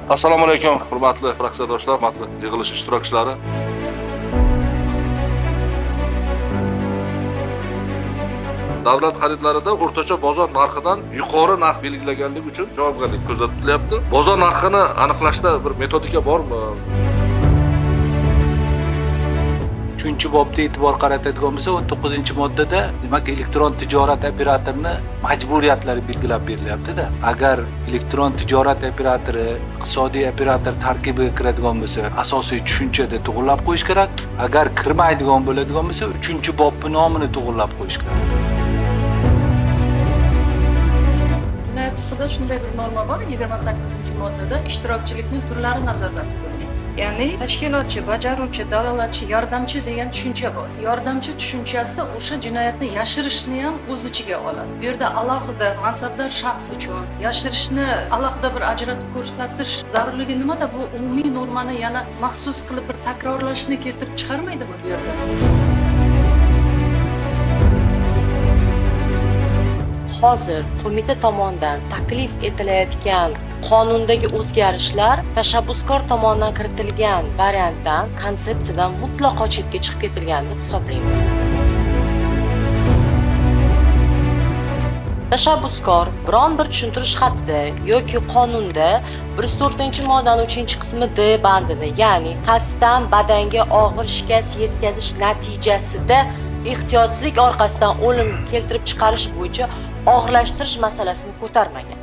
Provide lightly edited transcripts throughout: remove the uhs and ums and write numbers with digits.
Assalomu alaykum, hurmatli fraksiyadoshlar, hurmatli yig'ilish ishtirokchilari. Davlat xaridlarida o'rtacha bozor narxidan yuqori narx belgilaganlik uchun javobgarlik ko'zda tutilyapti. Bozor narxini aniqlashda bir metodika bormi? 3-bobda e'tibor qaratadigan bo'lsa, 19-moddada demak elektron tijorat operatorini majburiyatlari belgilab berilyapti-da. Agar elektron tijorat operatori iqtisodiy operator tarkibiga kiradigan bo'lsa, asosiy tushunchada to'g'rilab qo'yish kerak. Agar kirmaydigan bo'ladigan bo'lsa, 3-bobning nomini to'g'rilab qo'yish kerak. Jinoyat huquqida shunday bir norma bor, 28-moddada ishtirokchilikning turlari nazarda tutilgan. Ya'ni tashkilotchi, bajaruvchi, dalolatchi, yordamchi degan tushuncha bor. Yordamchi tushunchasi o'sha jinoyatni yashirishni ham o'z ichiga oladi. Bu yerda alohida mansabdor shaxs uchun yashirishni alohida bir ajratib ko'rsatish zarurligi nimada? Bu umumiy normani yana maxsus qilib bir takrorlashni keltirib chiqarmaydimi bu yerda? Hozir qo'mita tomonidan taklif etilayotgan qonundagi o'zgarishlar tashabbuskor tomonidan kiritilgan variantdan, konsepsiyadan mutlaqo chetga chiqib ketilgan deb hisoblaymiz. Tashabbuskor biron bir tushuntirish xatida yoki qonunda 104-moddaning 3-qismi D bandini, ya'ni qasddan badanga og'ir shikast yetkazish natijasida ehtiyotsizlik orqasidan o'lim keltirib chiqarish bo'yicha og'irlashtirish masalasini ko'tarmagan.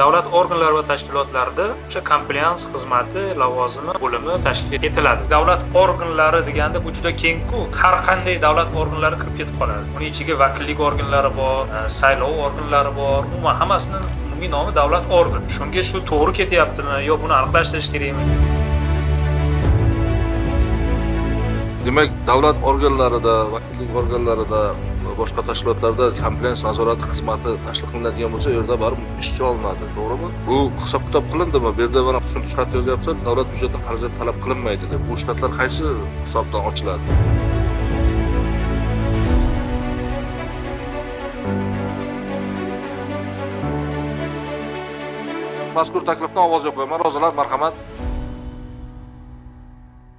Davlat organlari va tashkilotlarida o'sha komplians xizmati lavozimi bo'limi tashkil etiladi. Davlat organlari deganda bu juda keng-ku. Har qanday davlat organlari kirib ketib qoladi. Uning ichiga vakillik organlari bor, saylov organlari bor. Umuman hammasining umumiy nomi davlat organi. Shunga shu to'g'ri ketyaptimi yo buni aniqlashtirish kerakmi? Demak, davlat organlarida, vakillik organlarida va boshqa tashkilotlarda komplians nazorati xizmati tashkil qilinadigan bo'lsa, u yerda baribir ishchi olinadi, to'g'rimi? Bu hisob-kitob qilindimi? Bu yerda mana tushuntirish xati yozyapsiz, davlat byudjetidan xarajat talab qilinmaydi deb. Bu shtatlar qaysi hisobdan ochiladi? Mazkur taklifni ovozga qo'yaman. Rozilar, marhamat.